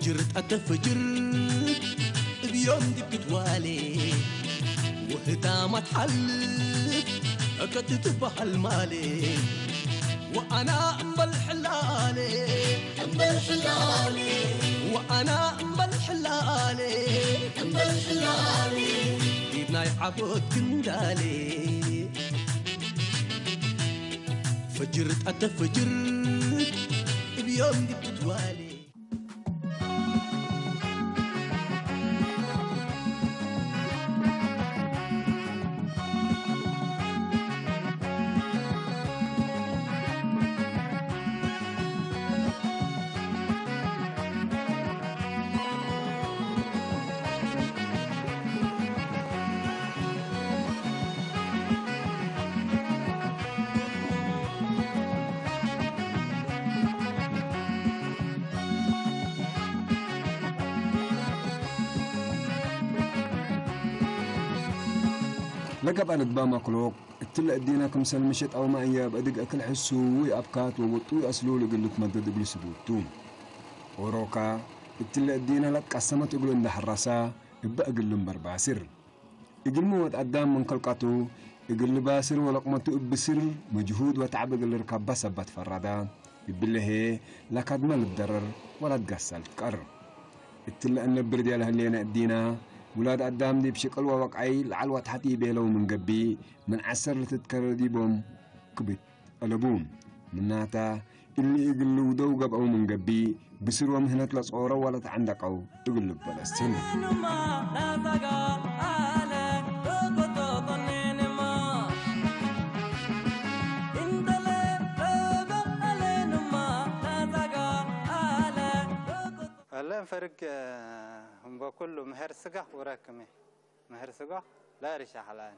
ጅርጣ ተፍጅር እብዮም ድብት ዋሌ ወህታማት ሓልፍ እከት ትበሃል ማሌ ወኣና እምበል ሕላሌ እምበል ሕላሌ ወኣና እምበል ሕላሌ እምበል ሕላሌ ዲብ ናይ ዓቦት ክንዳሌ ፈጅር ጣተ ፈጅር እብዮም ድብት ዋሌ ለገብ ኣልግባም ኣክሎክ እትለ እዲና ክምሰል ምሸጣዊ ማእያ በእድግ እክል ሕሱ ወይ ኣብካት ወወጡ ኣስሉ ልግልት መደድ እግሉ ስቡቱ ኦሮካ እትለ እዲና ለቃሰመት እግሉ እንዳሐራሳ እበ እግሉ እምበር ባስር እግልሚ ወድ ኣዳም መንከልቃቱ እግል ባስር ወለቅመቱ እብስር መጅሁድ ወተዕብ እግል ርካባ ሰባት ፈራዳ እብለሄ ላካድመ ልደረር ወላድጋሳ ልትቀር እትለ እነብር ዲያለ ህሌነ እዲና ውላድ ኣዳም ዲብ ሽቅል ወወቅዓይ ለዓል ወታሕት ኢቤለው ምን ገቢ ምን ዓሰር ልትትከረ ዲቦም ክብት ጠለቡ። ምናታ እሊ እግል ልውደው ገብአው ምን ገቢ ብስር ወምህነት ለጾረው ወለተዐንደቀው እግል ልበለስን። ፈርግ እምበ ኩሉ ምሕር ስጋ ውረክሜ። ምህር ስጎ ላሪ ሻሕላን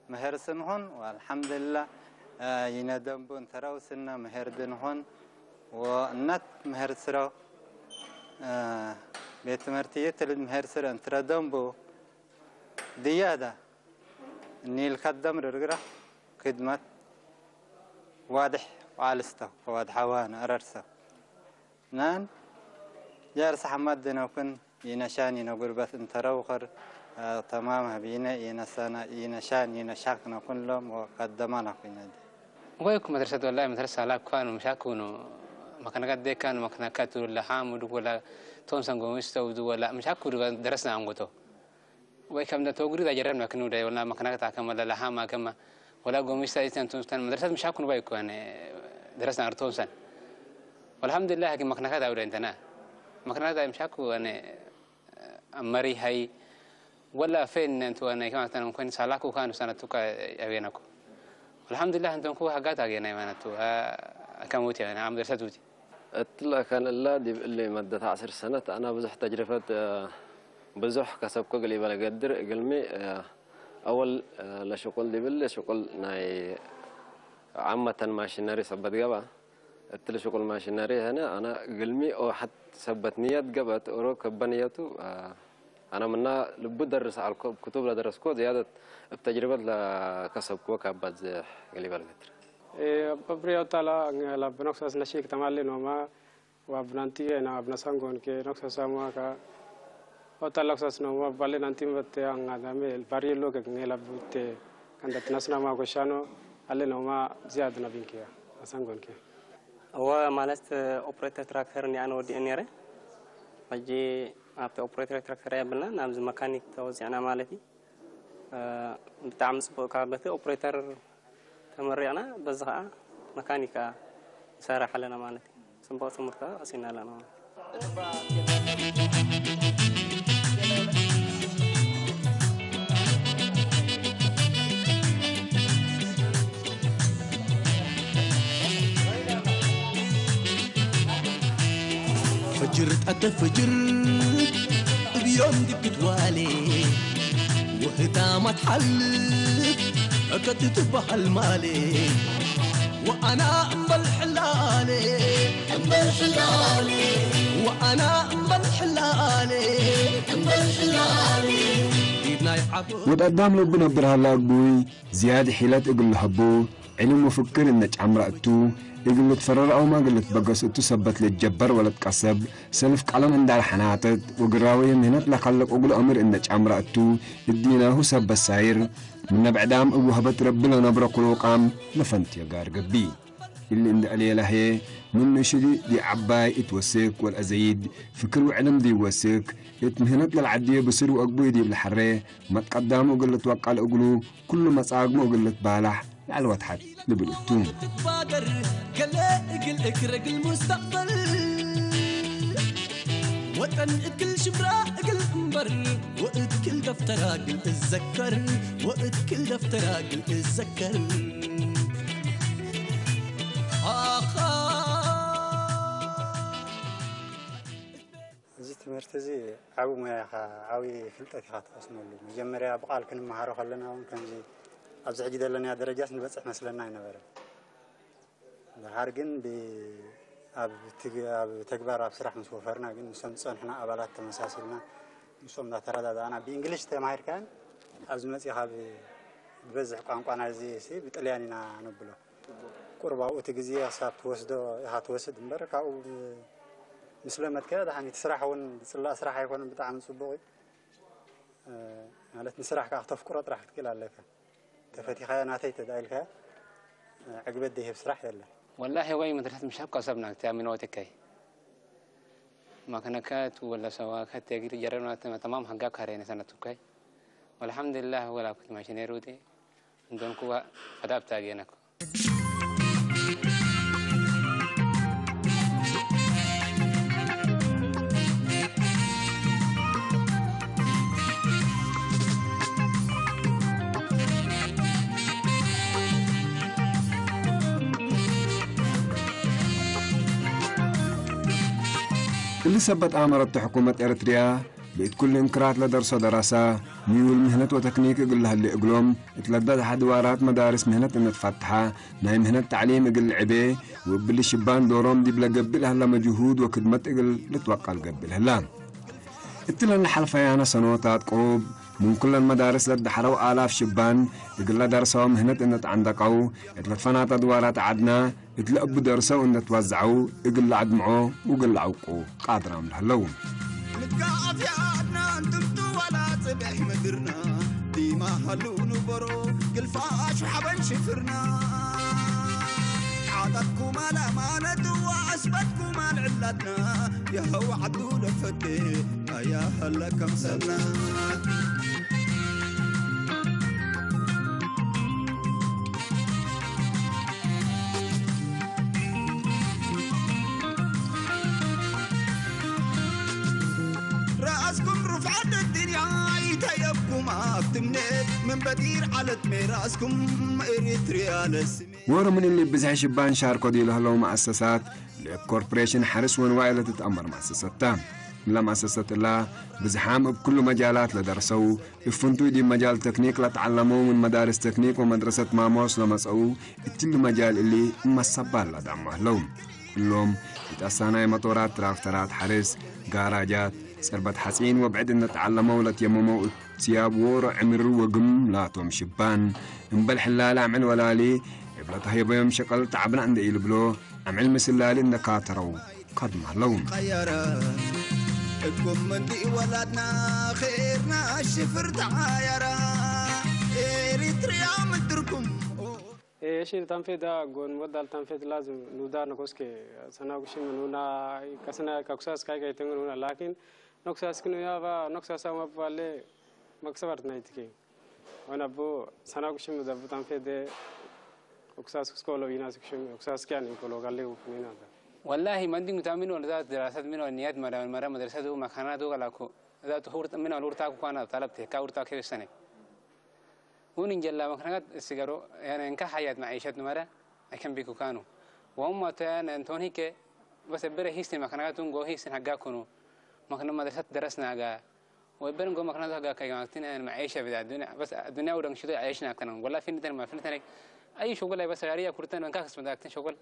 ምህር ስንኹን ወአልሐምዱሊላህ ይነ ደንቡ እንተረው ስነ ምህር ድንኹን ወእነት ምህር ስረው ቤት ትምህርቲ ይትልድ ምህር ስረ እንትረ ደንቡ ድያዳ ኒል ከደም ርግራ ክድመት ዋድሕ ወአልስተው ወዋድሐዋን ዕረርሰው ናን ጃርስ ሐማድ ድነኩን ይነሻን ይነጉርበት እንተረውኸር ተማም ህቢነ ይነሳና ይነሻን ይነሻክነ ኩሎም ወቀደማና ኩነ። ወይኩ መድረሰት ወላ መድረሳ ላኳኑ ምሻኩኑ መከነጋት ደካኑ መከነካቱ ለሃሙ ድጎላ ቶንሰን ጎሚስተው ድወላ ምሻኩ ደረስና አንጎቶ። ወይ ከም እንደ ተወግዱ ዛጀረን መክኑ ደ ወላ መክናከት አከመ ለለሃ ማከመ ወላ ጎሚስታ ይተን ቱንስተን መድረሰት ምሻኩን ባይ ኮነ ደረስና አርቶንሰን ወልሐምዱሊላህ ሀኪም መክናከት አውደ እንተና መክናከት አይ ምሻኩ ወነ አመሪ ሀይ ወላ ፌን እንቱ ወነ ከማተን ኮን ሳላኩ ካን ሰነቱ ካ ያቤነኩ ወልሐምዱሊላህ እንተንኩ ሀጋት አገና ይማነቱ አከሙት ያና አም ደርሰት ውቲ እትለ ከን እላ ዲብ እሊ መደት ዐስር ሰነት አና ብዙሕ ተጅርበት ብዙሕ ከሰብኮ እግል ኢበለ ገድር እግልሚ አወል ለሽቁል ዲብሊ ሽቁል ናይ ዓመተን ማሽነሪ ሰበት ገብአ። እትሊ ሽቁል ማሽነሪ ሀነ አና እግልሚ ኦሐት ሰበት ንየት ገብአት ኦሮ ከበ ንየቱ አና ምና ልቡ ደርስ ዐልኮ እብ ክቱብ ለደረስኮ ዝያደት እብ ተጅርበት ለከሰብክወ ካብ ባዝሕ እግል ኢበለ ገድር። Abriya otala ngela bnoksos nashik tamali noma wa bnanti ena abnasangon ke noksos amwa ka otala noksos noma bale nanti mbatte anga dame barye loge ngela butte kandat nasna ma ko shano alle noma ziyad na binkiya asangon ke. Wa malas operator tractor ni ano di enere maji apte operator tractor ya bna namz mechanic tawzi ana malati ብጣዕሚ ፅቡቅ ካብ በቲ ኦፕሬተር ተመሪቕና በዚ ከዓ መካኒክ ከዓ ንሰርሕ ኣለና ማለት እዩ። ፅቡቅ ትምህርቲ ከዓ ቀሲና ኣለና ማለት እዩ። فجر تأتى فجر بيوم دي بتوالي وهدامة حلف أكت تبهل مالي وأنا أمبل حلالي أمبل حلالي وأنا أمبل حلالي أمبل حلالي ወድ ኣዳም ልቡ ነብር ሃላ እጉይ ዝያድ ሒለት እግል ለሀቡ ዕልም ወፍክር እነ ጫምራ እቱ እግል ልትፈረር ኣውማ እግል ልትበገስ እቱ ሰበት ልጀበር ወለት ቀሰብ ሰልፍ ቀለም እንዳል ሐናጥጥ ወግራዊ ምህነት ለካለቅ እግሉ ኣምር እነ ጫምራ እቱ እዲናሁ ሰበት ሳይር ምነ ብዕዳም እብ ወህበት ረቢ ለነብረ ኩሉ ቃም ለፈንትዮ ጋር ገቢ። እሊ እንደ ዕልየላህየ ምን ንእሽዲ ዲዓባይ እትወስክ ወልአዘይድ ፍክር ውዕልም ዲወስክ እት ምህነት ለልዓድዮ ብስር ወአግቡይ ዲብ ለሐሬ መትቀዳሙ እግል ልትወቀል እግሉ ኩሉ መጻግሙ እግል ልትባላሕ ለዐል ወትሐት ልብል እቱ። ትባገር ገለ እግል እክረግ ልሙስተቅበል ወጠን እክል ሽምራ እግል እምበር ወእትክል ደፍተራ ግል እዘከር ወእትክል ደፍተራ ግል እዘከር ኣኻ እዚ ትምህርቲ እዚ ዓቢ ሞያ ኢኻ፣ ዓቢ ፍልጠት ኢኻ ትቐስመሉ። መጀመርያ ብቓል ክንመሃሮ ከለና እውን ከምዚ ኣብዚ ሕጂ ዘለናዮ ደረጃስ ንበጽሕ መስለና ኣይነበረን። ደሓር ግን ብ-፣ ኣብ ትግ-፣ ኣብ ተግባር ኣብ ስራሕ ምስ ወፈርና ግን ምስቶም ዝጸንሑና ኣባላት ተመሳሲልና ምስኦም እናተረዳዳእና ብእንግሊሽ ተማሂርካን ኣብዚ መጺኻ ብ-፣ ዝበዝሕ ቋንቋ ናይዚ ሲ ብጥልያን ኢና ነብሎ። ቁሩብ ኣብኡ እቲ ግዜ ክሳብ ትወስዶ ኢኻ ትወስድ እምበር ካብኡ ብ-፣ ምስ ለመድካዮ ደሓን እቲ ስራሕ እውን ዝጽላእ ስራሕ ኣይኮነን፣ ብጣዕሚ ጽቡቕ እዩ። እ፣ ማለት ንስራሕ ከዓ ክተፍቅሮ ጥራሕ ክትክእል ኣለካ። ተፈቲኻዮ ናተይ ተዳ ኢልካዮ፣ እ፣ ዕግበት ዘይህብ ስራሕ የለን። ወላሂ ወይ መድረሰት ምሻብ ካብ ሰብ ናግቲ ኣሚን ወትከይ ማከነከት ወላ ሰዋ ከት የግሪ ጀረብና ተማም ሀጋ ካሬነ ሰነቱከይ ወልሐምዱሊላህ ወላ ኩት ማሽኔሩቲ እንደንኩ ፈዳብታ ጌነኩ እሊ ሰበት ኣመረቶ ሕኩመት ኤረትርያ ብእት ኩሉ እንክራት ለደርሶ ደረሳ፣ ምዩል ምህነት ወተክኒክ እግል ለሀሌ እግሎም፣ እት ለበዝሐ ድዋራት መዳርስ ምህነት እነትፋትሐ፣ ናይ ምህነት ተዕሊም እግል ልዕቤ፣ ወእብሊ ሽባን ዶሮም ዲብ ለገብእ ለሀላ መጅሁድ ወክድመት እግል ልትወቀል ገብእ ለህላ። እት ለነሐልፈያነ ሰኖታት ቁሩብ፣ ምን ኩለን መዳርስ ለደሐረው ኣላፍ ሽባን፣ እግል ለደርሰው ምህነት እነትዐንደቀው፣ እት ለትፈናተ ድዋራት ዐድና፣ እት ለእቡ ደርሰው እነትወዘዐው እግል ለአድምዖ ውግል ለዐውቁ ቃድራም ለህለው። ምትካፍ የኣድና እንትምቱ ዋላ ጽብሕ ምድርና ዲማ ሃሉ ንበሮ ግልፋሽ ሓበን ሽፍርና ዓጣትኩም ኣላማነትዋ ኣስበትኩም ኣልዕላትና የኸው ዓዱ ለፈቴ ኣያ ሃላ ከምሰልና رأسكم رفعة الدنيا يتيبكم أفتمنت من بدير على تمي رأسكم إريتريا للسمي ወሮ ምን እሊ ብዝሒ ሽባን ሻርኮ ዲሉ ህለው መኣሰሳት ልእብ ኮርፖሬሽን ሓርስ ወንዋይ ለትትኣመር መኣሰሰት ታ። እላ መኣሰሰት እላ ብዝሓም እብ ኩሉ መጃላት ለደርሰው እፍንቱይ ዲብ መጃል ተክኒክ ለተዓለመው ምን መዳርስ ተክኒክ ወመድረሰት ማሞስ ለመጸኡ እትሊ መጃል እሊ እመሰባል ለዳሞ ህለው። እሎም ኢጣሳናይ መጦራት ትራክተራት ሓርስ ጋራጃት ጸርበት ሓጺን ወብዕድ እነተዓለመው ለትየመመው እት ስያብ ዎሮ ዕምር ወግም ላቶም ሽባን እምበል ሕላል ኣምዕል ወላሊ እብ ለተህየበዮም ሸቀል ተዓብና እንደ ኢልብሎ ኣምዕል ምስላሊ እንደ ካተረው ካድም ኣለዉ። ቀየረ እኩም እንዲ ወላድና ኸይርና ሽፍር ተዓየረ ኤሪትርያ ምድርኩም Eeshin tanfeda gon modal tanfed lazim nuda nokoske sana gushim nuna kasana kakusas kai kai tengu nuna lakin noksas kinu ya va noksas ama vale maksavart naitki. Wana bu sana gushim nuda bu tanfede oksas skolo inas gushim oksas kyan inkolo galle upnina da. Wallahi manding tamin wala zat dirasat min wala niyat mara mara madrasa du makana du galaku. Zat hurt min wala urta ku kana talab te ka urta ke sene. Hun injalla makana sigaro yani inka hayat ma'ishat numara akan biku kanu. Wa umma to yani anton hike bas bere hisni makana tun go hisni hagga kunu. Makana madrasat darasna ga. Wa bere go makana hagga kai maktin yani ma'isha bida dunya bas dunya udang shudu aishna tanan. Wala fin tan ma fin tan. Ay shugul ay bas gariya kurtan ka khasma daktin shugul.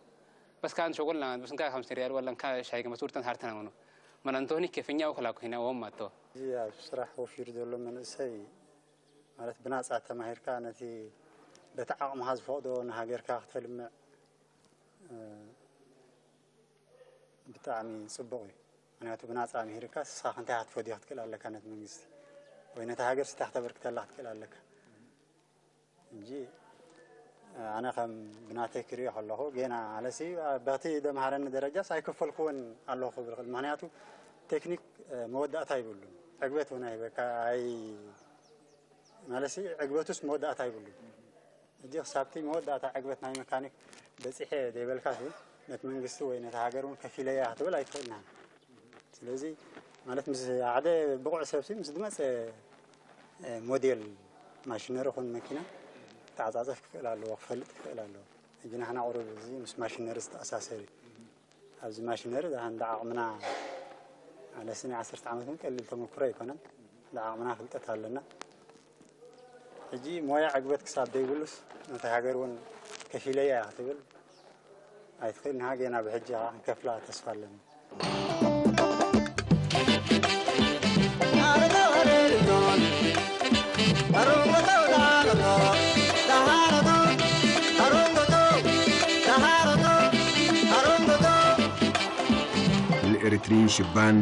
Bas kan shugul na bas ka khams riyal wala ka shay ka masurtan hartan manu. Man anton hike finya wa kala ku hina wa umma to. Iya surah wa fir dolo man sai ማለት ብናጻ ተማሂርካ ነቲ በቲ ዓቕምኻ ዝፈቕዶ ንሃገርካ ክተልምዕ ብጣዕሚ ጽቡቕ እዩ። ምክንያቱ ብናጻ ምሂርካ ስኻ ክንታይ ክትፈድዮ ክትክእል ኣለካ ነቲ መንግስቲ ወይ ነቲ ሃገር ስታ ክተበርክተላ ክትክእል ኣለካ እንጂ ኣነ ከም ብናተይ ክሪኦ ከለኹ ጌና ኣለሲ በቲ ደምሃረኒ ደረጃስ ኣይከፈልክዎን ኣለኹ ክብል ክእል። ምክንያቱ ቴክኒክ መወዳእታ ይብሉን ዕግበት እውን ኣይበካ ኣይ ማለሲ ዕግበቱስ መወዳእታ ይብሉን። ሕጂ ክሳብቲ መወዳእታ ዕግበት ናይ መካኒክ በፂሐ ዘይበልካ ነቲ መንግስቲ ወይ ነቲ ሃገር እውን ከፊለያ ክትብል ኣይትኽእልና። ስለዚ ማለት ምስ ሓደ ብቑዕ ሰብሲ ምስ ዝመፀ ሞዴል ማሽነሪ ኹን መኪና ተዓፃፀፍ ክኽእል ኣለዎ፣ ክፈልጥ ክኽእል ኣለዎ። ሕጂ ንሕና ቁሩብ እዚ ምስ ማሽነሪ ዝተኣሳሰር እዩ። ኣብዚ ማሽነሪ እንዳ ዓቕምና ኣለሲ ናይ ዓሰርተ ዓመት እውን ቀሊል ተመክሮ ኣይኮነን። እንዳ ዓቕምና ፍልጠት ኣለና። ሕጂ ሞያ ዕግበት ክሳብ ዘይብሉስ ነቲ ሃገር እውን ከፊለያ ክትብል ኣይትኽእል ንሃ ገና ብሕጂ ከዓ ክንከፍላ ተስፋ ኣለኒ። الإريتريين شبان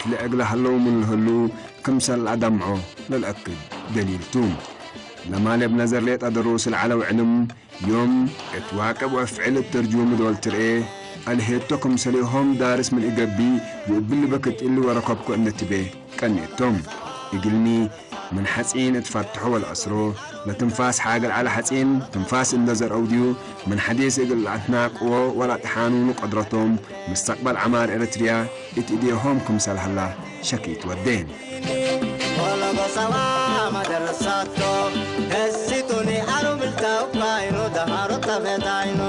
تلعق لهلو من الهلو كمسل أدمعو للأكد دليلتو لما لب نظر ليت أدروس العلو علم يوم اتواكب وافعل الترجوم دول ترئي الهيتو كمسليهم دارس من إقبي يقبل بكت اللي وركبكو النتبه ቀኒቶም። እግልሚ ምን ሓፂን እትፈትሖ ወልዐስሮ ለትንፋስ ሓገል ዓለ ሓፂን ትንፋስ እንደ ዘርአው ድዩ ምን ሓዲስ እግል ኣትናቅዎ ወላ ጥሓኑ ንቆድረቶም ምስተቅበል ዓማር ኤረትርያ እት እዴሆም ክምሰል ሃላ ሸኪት ወዴን። ወለጎሰዋ መደረሳቶ ከሲቱኒ ኣሩምልታው ባይኑ ደሃሮ ጠፈታይኑ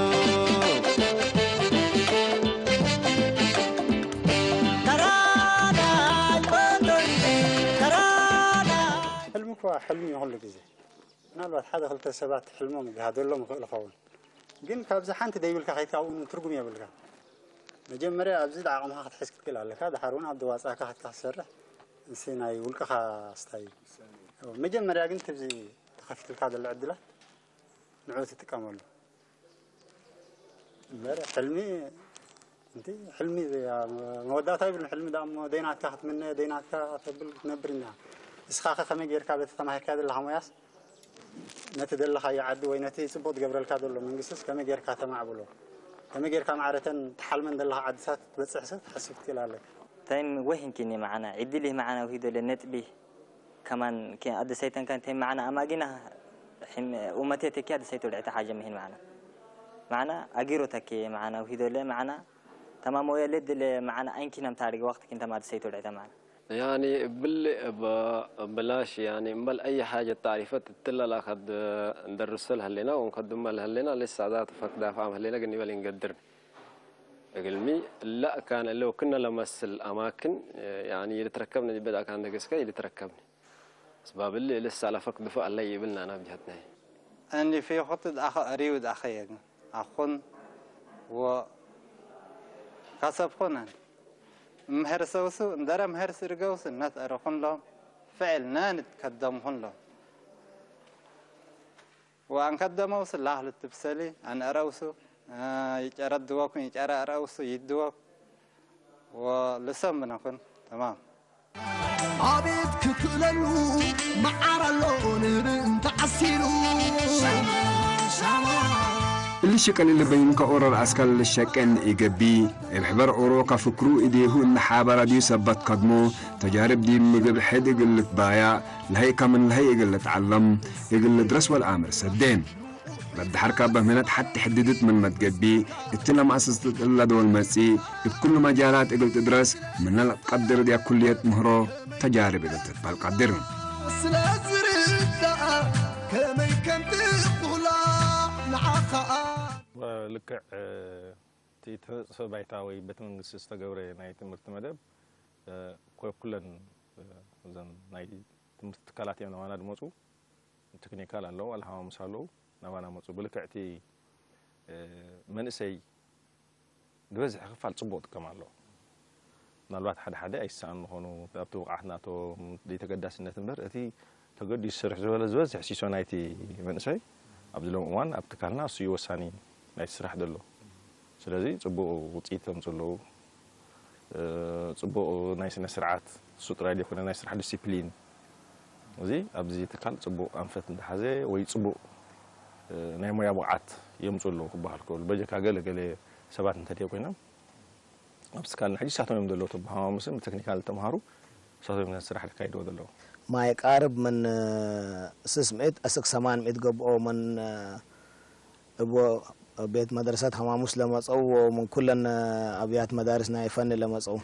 ሕልሚ እኳ ሕልሚ እዩ ኩሉ ግዜ። ምናልባት ሓደ ክልተ ሰባት ሕልሞም ይግሃደሎም ይኽእል ይኸውን። ግን ካብዚ ሓንቲ ደይብልካ ከይትካ ኣብኡ ትርጉም የብልካ። መጀመርያ ኣብዚ ዓቕምኻ ክትሕዝ ክትክእል ኣለካ። ድሓር እውን ኣብ ደዋፃእካ ከድካ ክትሰርሕ ንሲ ናይ ውልቅኻ ስታይ እዩ። መጀመርያ ግን ትብዚ ተኸፊትልካ ዘሎ ዕድላት ንዑ ትጥቀመሉ። እምበር ሕልሚ እንቲ ሕልሚ መወዳእታ ይብልን። ሕልሚ ዳሞ ደይናትካ ክትምነ ደይናትካ ተብል ክትነብር ኢና። እስኻኸ ከመይ ጌርካ በቲ ተማሂርካ ዘለኻ ሞያስ ነቲ ዘለኻዮ ዓዲ ወይ ነቲ ጽቡቕ ዝገብረልካ ዘሎ መንግስትስ ከመይ ጌርካ ተማዕብሎ? ከመይ ጌርካ ማዕረተን ትሓልመን ዘለኻ ዓድታት ክትበጽሕ ሰብ ትሓስብ ክትክእል ኣለካ። ታይም ወሂንኪኒ መዓና ዕድል ይህ መዓና ውሂዶ ለነጥቢ ከማን ኣደሳይተንካ እንታይ መዓና ኣማጊና ኡመቴ ተኪ ኣደሳይቶ ልዕተ ሓጀ መሂን መዓና መዓና ኣጊሮ ተኪ መዓና ውሂዶ ለ መዓና ተማሞ የለ ድለ መዓና ኣይንኪ ነም ታሪክ ወቅት ኪን ተማ ኣደሳይቶ ልዕተ መዓና يعني بال بلاش يعني امال اي حاجه تعرفت تلا لا قد ندرس لها لنا ونقدم لها لنا لسه ذات فك دافع لنا قد نبل نقدر እግልሚ ላእ ካነ ለው ክነ ለመስል ኣማክን ያኒ ይልትረከብኒ በዳ ካን ደገስከ ይልትረከብኒ ስባብሊ ልሳ ለፈክ ድፎ ኣለይ ይብልና ናብ ጀሃትናይ። እንዲ ፊኹት ድኣኸ ኣሪው ድኣኸ የግን ኣኹን ወ ካሰብኹነን እምሀር ሰውሱ እንደረ እምሀር ስርገውስ እናት ኣረኹን ሎም ፍዕል ናንት ከደምኹን ሎም ወኣንከደመውስ ላህ ልትብሰሊ ኣንእረውሱ ይጨረ ድወኩን ይጨረ ኣረውሱ ይድወክ ወልሰም ብነኩን ተማም። ኣቤት ክክእለሉ መዓር ኣሎ ንብእን ተዓሲሉ እልሽ ቀሊል በይን ከኦረር ኣስካል ልሸቀን ይገቢ እብ ሕበር ኦሮ ከፍክሩ እዴሁ እንደ ሓበራ ድዩ ሰበት ከድሞ ተጃርብ ዲብ ምግብ ሕድ እግል ልትባያእ ለሀይ ከምን ለሀይ እግል ልትዓለም እግል ልድረስ ወልኣምር ሰዴን። ለድሐር ካብ በምህነት ሐቲ ሕድድት ምን መትገቢ እት ለማእሰሰት እለ ዶል መጺ እብ ኩሉ መጃላት እግል ትድረስ ምነ ለትቀድር እድያ ኩልየት ምህሮ ተጃርብ እግል ትትበል ቀድር። ስለዚ ርዳእ ከመይ ከም ትኹላ ንዓኻ ልክዕ እቲ ትሕጽ ባይታ ወይ ቤተ መንግስቲ ዝተገብረ ናይ ትምህርቲ መደብ ኮኩለን እዘን ናይ ትምህርቲ ትካላት እዮም ናባና ድመፁ። ቴክኒካል ኣለዉ፣ ኣልሃማሙስ ኣለዉ፣ ናባና መፁ። ብልክዕ እቲ መንእሰይ ዝበዝሐ ክፋል ፅቡቕ ጥቀም ኣለዎ። ምናልባት ሓደ ሓደ ኣይሰኣን ዝኾኑ ኣብቲ ብቕዓት ናቶም ዘይተገዳስነት እምበር እቲ ተገዲሱ ይሰርሕ ዝበለ ዝበዝሕ ሲሶ ናይቲ መንእሰይ ኣብዚ ሎም እዋን ኣብ ትካልና እሱ እዩ ወሳኒ ናይቲ ስራሕ ዘሎ። ስለዚ ጽቡቕ ውጽኢት ተምጽኡ ኣለዉ። እ፣ ጽቡቕ ናይ ስነ ስርዓት እሱ ጥራይ ዘይኮነ ናይ ስራሕ ዲሲፕሊን እዚ ኣብዚ ትካል ጽቡቕ ኣንፈት እንተሓዘ ወይ ጽቡቕ፣ እ፣ ናይ ሞያ ብቕዓት የምጽኡ ኣለዉ ክበሃል ክኽእል። በጀካ ገለ ገለ ሰባት እንተደይ ኮይኖም ኣብዚ ትካልና ሕጂ ንሳቶም እዮም ዘለዉ ተበሃማምስን ብቴክኒካል ተምሃሩ ንሳቶም እዮም ነቲ ስራሕ ዘካይድዎ ዘለዉ። ما يقارب من ስስ ሚእት እስክ ሰማን ሚእት ገብኦ من እቦ ቤት መድረሰት ሃማሙስ ለመጸው من ኩለን ኣብያት መዳርስ ናይ ፈን ለመጸው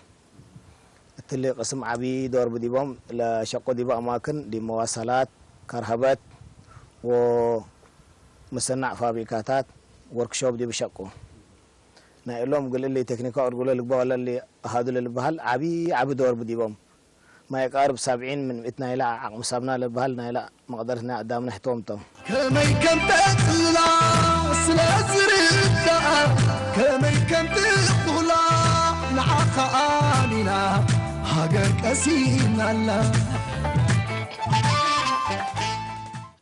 እትሊ ቅስም ዓቢ ዶር ብዲቦም ለሸቁ ዲባ ኣማክን ዲ መዋሰላት ከርሀበት ወ ምሰናዕ ፋብሪካታት ወርክሾፕ ዲ ብሸቁ ናይ እሎም ግልሊ ቴክኒካ ኦርጉሎ ልግባ ወለሊ ኣሃዱ ለልበሃል ዓቢ ዓቢ ዶር ብዲቦም ما يقارب سبعين من مئة ናይላ ዓቕሚ ሳብና ለበሃል ናይላ መቕደርትና ኣዳምና ሕቶም ቶም ከመይ ከም ተጽላ ስለ ዝርዳኣ ከመይ ከም ትኹላ ንዓኻ ኣሚና ሃገር ቀሲናላ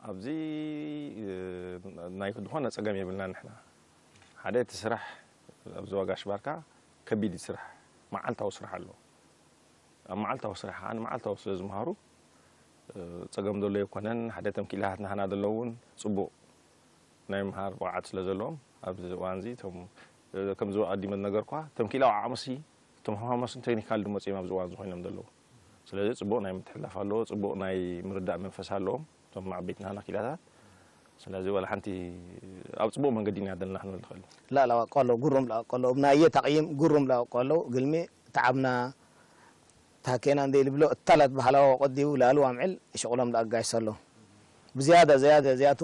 ኣብዚ ናይ ዝኾነ ጸገም የብልና ንሕና ሓደ እቲ ስራሕ ኣብዚ ዋጋ ሽባርካ ከቢድ ስራሕ መዓልታዊ ስራሕ ኣሎ ኣብ መዓልታዊ ስራሕ ኣነ መዓልታዊ ስለ ዝመሃሩ ጸገም ዘሎ ኣይኮነን ሓደ ተምኪላት ናህና ዘለውን ጽቡቕ ናይ ምሃር ብቕዓት ስለ ዘለዎም ኣብዚ እዋን እዚ እቶም ከምዚ ኣዲመ ነገርኳ ተምኪላዊ ዓቕምሲ እቶም ሃማማስን ቴክኒካል ድመጽኦም ኣብዚ እዋን እዚ ኮይኖም ዘለዉ ስለዚ ጽቡቕ ናይ ምትሕላፍ ኣለዎ ጽቡቕ ናይ ምርዳእ መንፈስ ኣለዎም እቶም ዓበይቲ ናህና ኪላታት ስለዚ ዋላ ሓንቲ ኣብ ጽቡቕ መንገዲ ኢና ዘለና ክንብል ንኽእል لا لا ቆሎ ጉሩም لا ቆሎ ብናየ ታቕይም ጉሩም لا ቆሎ ግልሚ ተዓብና ታኬና እንደ ልብሎ እታላት ባህላዊ ቆዲቡ ላሉ ኣምዕል ሽቁሎም لا ጋይስ ኣሎ ብዝያዳ ዝያዳ ዝያቱ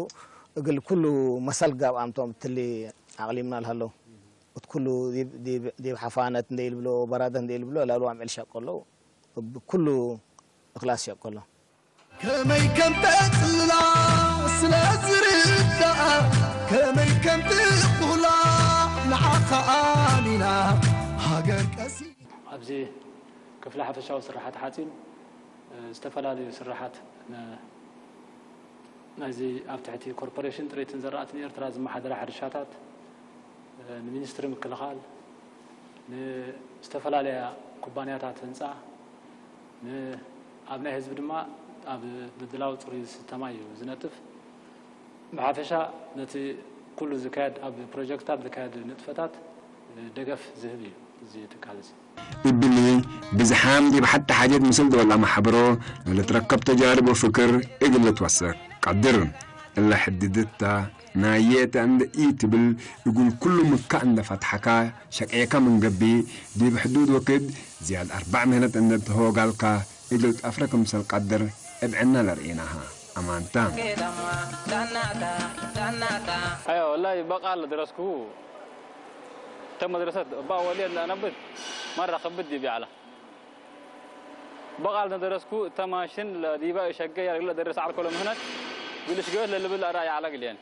እግል ኩሉ መሰል ጋብ ኣምቶም ትሊ ኣቕሊምና ልሃሎ እት ኩሉ ዲብ ሓፋነት እንደ ልብሎ በራደ እንደ ልብሎ ላሉ ኣምዕል ሸቆሎ ኩሉ እክላስ ሸቆሎ ከመይ ከም ተጽላ ስለ ዝርዳኣ ከመይ ከም ትኹላ ንዓኻ ኣሚና ሃገር ቀሲ ኣብዚ ክፍሊ ሓፈሻዊ ስራሓት ሓጺን ዝተፈላለዩ ስራሓት ናይዚ ኣብ ትሕቲ ኮርፖሬሽን ጥሪትን ዘራእትን ኤርትራ ዝመሓደራ ሕርሻታት ንሚኒስትሪ ምክልኻል ንዝተፈላለያ ኩባንያታት ህንፃ ኣብ ናይ ህዝቢ ድማ ኣብ ምድላው ፅሩይ ዝስተ ማይ እዩ ዝነጥፍ። ብሓፈሻ ነቲ ኩሉ ዝካየድ ኣብ ፕሮጀክትታት ዝካየድ ንጥፈታት ደገፍ ዝህብ እዩ እዚ ትካል እዚ። እብሊ ብዝሓም ዲብ ሓቲ ሓጀት ምስል ዶላ ማሕበሮ ንልትረከብ ተጃርቦ ፍክር እግል ልትወስክ ቀድር እለ ሕድድታ ናየተ እንደ ኢትብል እጉል ኩሉ ምካ እንደ ፈትሓካ ሸቅየካ ምንገቢ ዲብ ሕዱድ ወክድ ዝያድ ኣርባዕ ምህነት እንደ ተሆጋልካ እግል ጠፍረ ክምሰል ቀድር እብ ዕና ለርኤናሃ ኣማንታ። أيوة والله بقى اللي درسكوه تم مدرسة بقى ولي أنا بد مرة خبد دي بيعلى بقى اللي درسكوه تماشن لديبا شقة يا رجل درس على كل مهنة قلش قلت للبل أراي على قليان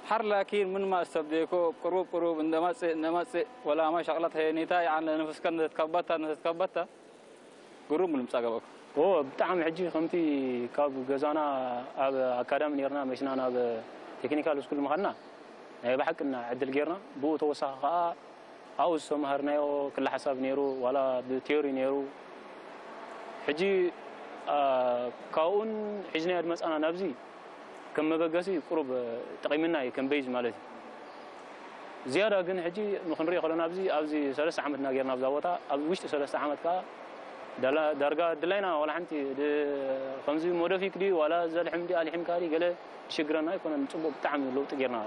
حر لكن من ما استبديكو قروب قروب إن دمت إن دمت ولا ما شغلت هي نيتا يعني نفس كانت تكبتها نفس تكبتها ግሩም ምልምጻ ገበእኩ። እዎ ብጣዕሚ ሕጂ ከምቲ ካብ ገዛና ኣብ ኣካዳሚ ኔርና መሽና ናብ ቴክኒካል ስኩል ምኻድና ናይ ብሓቂ እና ዕድል ጌርና ብኡ ተወሳኺ ከዓ ኣብኡ ዝተምሃርናዮ ክለ ሓሳብ ነይሩ ዋላ ብቴዮሪ ነይሩ ሕጂ ካብኡን ሒዝናዮ ድመፃና ናብዚ ከም መበገሲ ቁሩብ ጠቒምና እዩ ከም ቤዝ ማለት እዩ ዝያዳ ግን ሕጂ ንክንሪኦ ከለና ኣብዚ ኣብዚ ሰለስተ ዓመት እና ጌርና ኣብዛ ቦታ ኣብ ውሽጢ ሰለስተ ዓመት ከዓ ዳርጋ ድላይና ዋላ ሓንቲ ከምዚ ሞደፊክ ድዩ ዋላ ዘልሕም ድዩ ኣልሒምካ ድዩ ገለ ሽግረና ኣይኮነን ፅቡቅ ብጣዕሚ ለውጢ ጌርና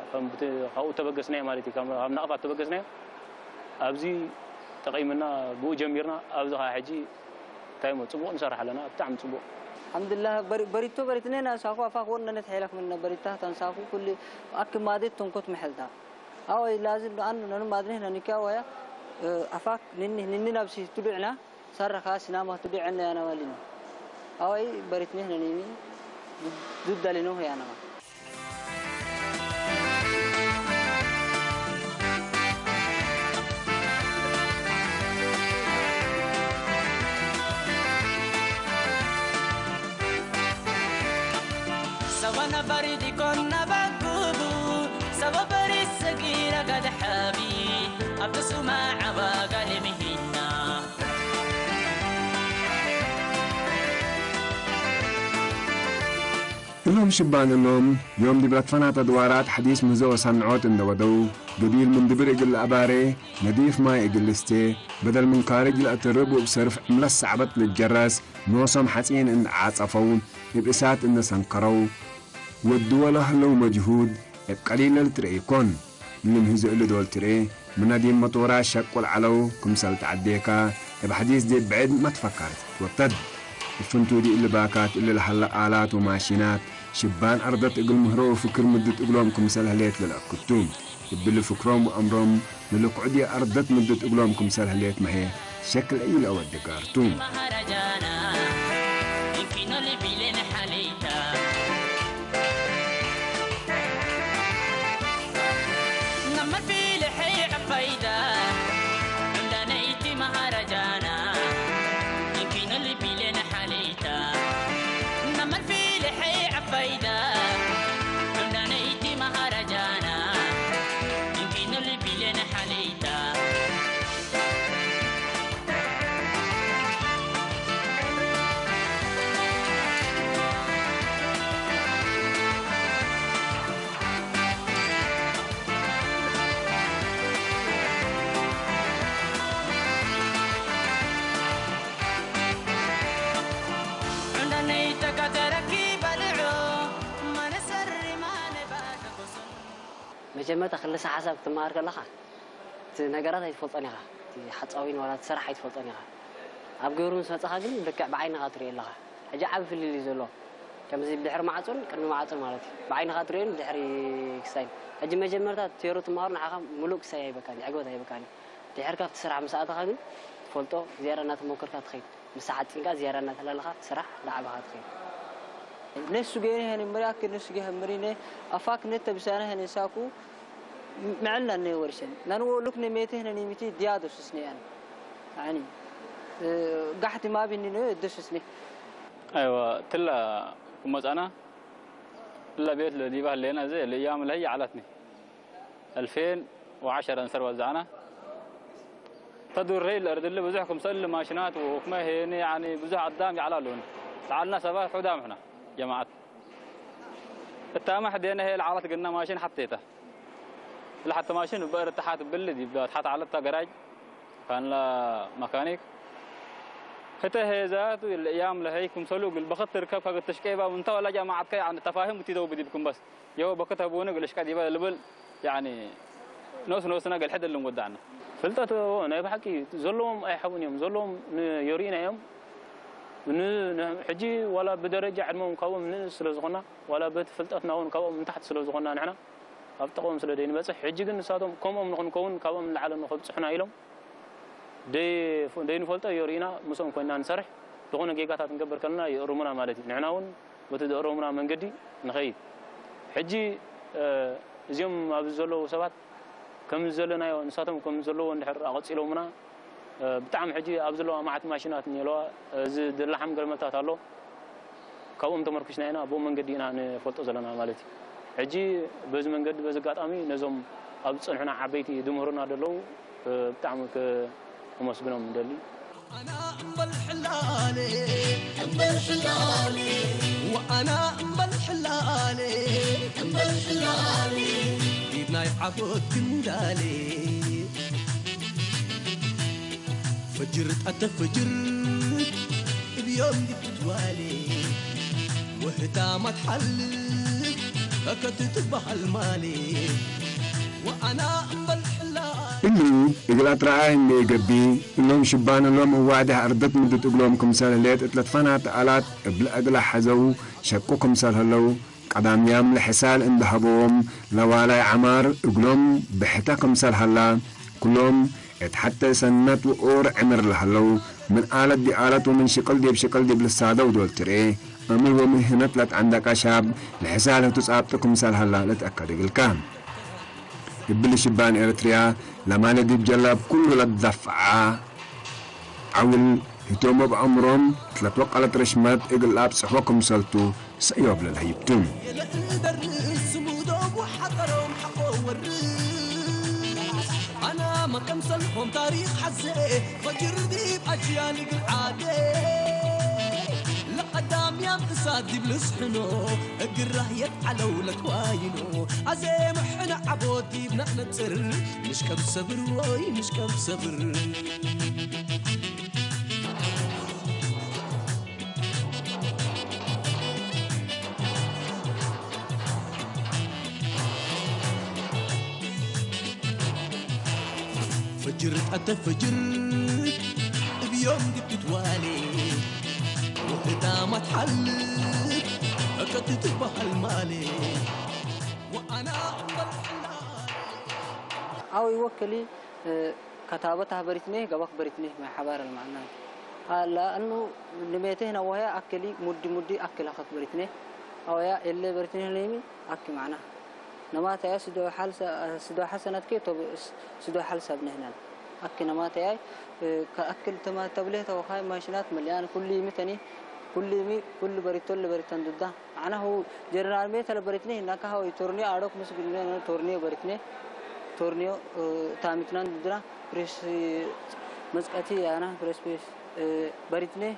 ካብኡ ተበገስናዮ ማለት እዩ ካብ ናቕፋት ተበገስናዮ ኣብዚ ጠቒምና ብኡ ጀሚርና ኣብዚ ከዓ ሕጂ እንታይ እሞ ፅቡቕ ንሰርሕ ኣለና ብጣዕሚ ፅቡቕ ኣልሓምዱሊላህ በሪቶ በሪትኔ ናንሳኩ ኣፋክ ወን ነነት ሄላክ ምን በሪታ ታንሳኩ ኩል ኣክ ማዴት ቶንኮት መሐልታ ኣወይ ላዝም ዶ ኣን ነኑ ማድኔ ነኒካ ወያ ኣፋክ ንኒ ንኒ ናብሲ ትዱዕና ሳረኻ ሲናማ ትዱዕነ ያናዋሊኖ ኣወይ በሪትኔ ነኒኒ ዱዳሊኖ ያናዋ ኣብቲ ሱማ ዓባ ጋልም ሂና። እሎም ሽባን እሎም ዮም ዲብረት ፈናተ ድዋራት ሐዲስ ምህዞ ወሰንዖት እንደወደው፣ ገቢል ምን ድብር እግል አባሬ፣ ነዲፍ ማይ እግል ልስቴ፣ በደል ምን ካርጅ ለእትርብ ወብሰርፍ ዕምለት ሰዕበት ልጀረስ፣ ኖሶም ሐጺን እንደ ዓጸፈው፣ እብ እሳት እንደ ሰንከረው፣ ወዲ ወለ ህለው መጅሁድ እብ ቀሊል ለልትርኤ ኢኮን። እሊ ምህዞ እሊ ዶል ትርኤ፣ ምነ ዲብ መጦራት ሸቁል ዐለው ክምሰል ተዐዴካ፣ እብ ሐዲስ ዲብ ብዕድ መትፈካር ትትወተድ። እፍንቱ ዲብ እሊ ባካት እሊ ለሀለ አላት ወማሺናት፣ ሽባን አርደት እግል ምህሮ ወፍክር ምድት እግሎም ክምሰል ህሌት ለልአክቱ። እብሊ ፍክሮም ወአምሮም ንልክዑ ዲብ አርደት ምድት እግሎም ክምሰል ህሌት መሄ ሸክል ኢለአወድ ጋርቱ። መሃረጃና እንኪኖ ልቢሌን ሓለይታ። መጀመርታ ክልሰ ሓሳብ ክትመሃር ከለኻ እቲ ነገራት ኣይትፈልጦን ኢኻ። እቲ ሓፃዊን ዋላ እቲ ስራሕ ኣይትፈልጦን ኢኻ። ኣብ ግብሪ ምስ መፃኻ ግን ልክዕ ብዓይንኻ ትሪኦ ኣለኻ። ሕጂ ዓቢ ፍልልይ እዩ ዘሎ። ከምዚ ብድሕሪ ማዕፆን ቅድሚ ማዕፆን ማለት እዩ። ብዓይንኻ ትሪኦን ብድሕሪ ክሳይን። ሕጂ መጀመርታ ቴሩ ትመሃሩ ንዓኻ ሙሉእ ክሳይ ኣይበካን፣ ዕግበት ኣይበካን እዩ። ድሕሪ ካብቲ ስራሕ ምስ ኣተኻ ግን ትፈልጦ ዝያዳ እናተሞከርካ ትኸይድ። ምስ ሓፂን ከዓ ዝያዳ እናተላለኻ ትስራሕ፣ ላዕባኻ ትኸይድ። እነሱ ገይረ ሀኒ ምሪያክ እነሱ ገይረ ምሪነ አፋክ ነተ ብሳነ ሀኒ ሳኩ ምዕልና ነ ወርሸን ናንወ ሉክ ነሜቴ ሀኒ ሚቲ ዲያዶ ስስነ ያን አኒ ጋሕቲ ማቢኒ ነ እደ ስስነ ኣይዋ ትላ ክመፃና ትላ ቤት ለዲባ ህለየና ዘ ለያም ለህይ ዓላትኒ ألفين وعشرة أنصر وزعنا تدور ريل الأرض اللي بزحكم سل ماشينات وحكمة هيني يعني بزح قدام يعلالون تعالنا سبا حدام احنا جماعة التامة حدينا هي العالة قلنا ماشين حطيتها لحتى ماشين بقر تحت بلدي تحت على التقراج كان لا ميكانيك حتى هي ذات الأيام لهيكم سلوك البخت تركب كاك التشكيبة وانت ولا جماعتك يعني تفاهم وتدو بدي بكم بس يو بكتها بونك الاشكال يبقى لبل يعني نوس نوسنا قال حد اللي مودعنا ፍልጠት ናይ ብሓቂ ዘለዎም ኣይሓቡን እዮም ዘለዎም የርእዩና እዮም ሕጂ ዋላ ብደረጃ ዕድሞም ካብኦም ንእስ ስለ ዝኾና ዋላ በቲ ፍልጠትና እውን ካብኦም ንታሕቲ ስለ ዝኾና ንሕና ኣብ ጥቕኦም ስለ ደይንበፅሕ ሕጂ ግን ንሳቶም ከምኦም ንኽንከውን ካብኦም ንላዕለ ንኸብፅሑና ኢሎም ደይንፈልጦ የርእዩና ምስኦም ኮይና ንሰርሕ ዝኾነ ጌጋታት ንገብር ከለና ይእርሙና ማለት እዩ ንሕና እውን በቲ ዘእረሙና መንገዲ ንኸይድ ሕጂ እዚኦም ኣብዚ ዘለዉ ሰባት ከም ዘለናዮ ንሳቶም ከም ዘለዎ እንድሕር ኣቐፂሎምና ብጣዕሚ ሕጂ ኣብ ዘለዋ ማዓት ማሽናት እኒአለዋ እዚ ድላሓም ገለመታት ኣሎ ካብኦም ተመርኩሽና ኢና ብኡ መንገዲ ኢና ንፈልጦ ዘለና ማለት እዩ ሕጂ በዚ መንገዲ በዚ ኣጋጣሚ ነዞም ኣብ ዝፀንሑና ዓበይቲ ድምህሩና ዘለዉ ብጣዕሚ ከመስግኖም ንደሊ። ኣና እምበል ሕላሌ እምበል ሕላሌ ወኣና እምበል ሕላሌ እምበል ሕላሌ ዲብ ናይ ዓቦት ግንዳሌ ፈጅር ጣተ ፈጅር እብዮም ይትዋሌ ወህታማት ሓልፍ ከከትትበሃል ማሌ ወኣና እምበል ሕላሌ እሊ እግል አትረአህ እንዴ ኢገብእ፣ እሎም ሽባን እሎም እዋዕደህ አርደት ምድት እግሎም ክምሰል ህሌት እት ለትፈናተ አላት እብለ እግለ ሐዘው ሸቁ ክምሰል ህለው፣ ቀዳምያም ለሕሳል እንዴ ሀበዎም፣ ለዋላይ ዐማር እግሎም ብሕተ ክምሰል ሀላ፣ ክሎም እት ሐተ ሰነት ወኦር ዕምር ለሀለው፣ ምን አለት ዲብ አለት ወምን ሽቅል ዲብ ሽቅል ዲብ ልሳደው ዶል ትርኤ፣ አምር ወምህነት ለትዐንደቀ ሻብ፣ ለሕሳል ህቱ ጻብጡ ክምሰል ሀላ ልትአከድ እግልከ። እብሊ ሽባን ኤረትርያ ለማለ ዲብ ጀላብ ኩሉ ለትደፍዓ ዐውል ህቶም እብ አእምሮም እት ለትወቀለት ርሽመት እግል ለአብጽሕወ ክምሰልቱ ሰእዮብ ለልሀይብቱ። كمسلهم تاريخ حزة فجر ذيب أجيال قلعادة لقدام يام إساد ذيب لسحنو القراه يتعلو لتواينو أزي محنا عبود ذيب نحن تسر مش كم صبر وي مش كم صبر فجر أتى فجر بيوم دبت والي وقدامة حلت أكدت بحل مالي وأنا أقبل حلال أو يوكلي كتابتها بريتنيه قبك بريتنيه ما حبار المعنى لأنه نميته نوهي أكلي مدي مدي أكل أخك بريتنيه أو يا اللي بريتنيه ليمي أك معنا نمات يا سدو حال سدو حسنات كي تو سدو حال سبنهنا أك نمات يا كأكل تما تبليه توخاي ماشينات مليان كل يمتني كل يمي كل بريتول بريتن ضده أنا هو جرنال ميت بريتني هناك هو تورني أروك مسجد تورني بريتني تورنيو تامتنان ضدنا بريس مسكتي أنا بريس بريس بريتني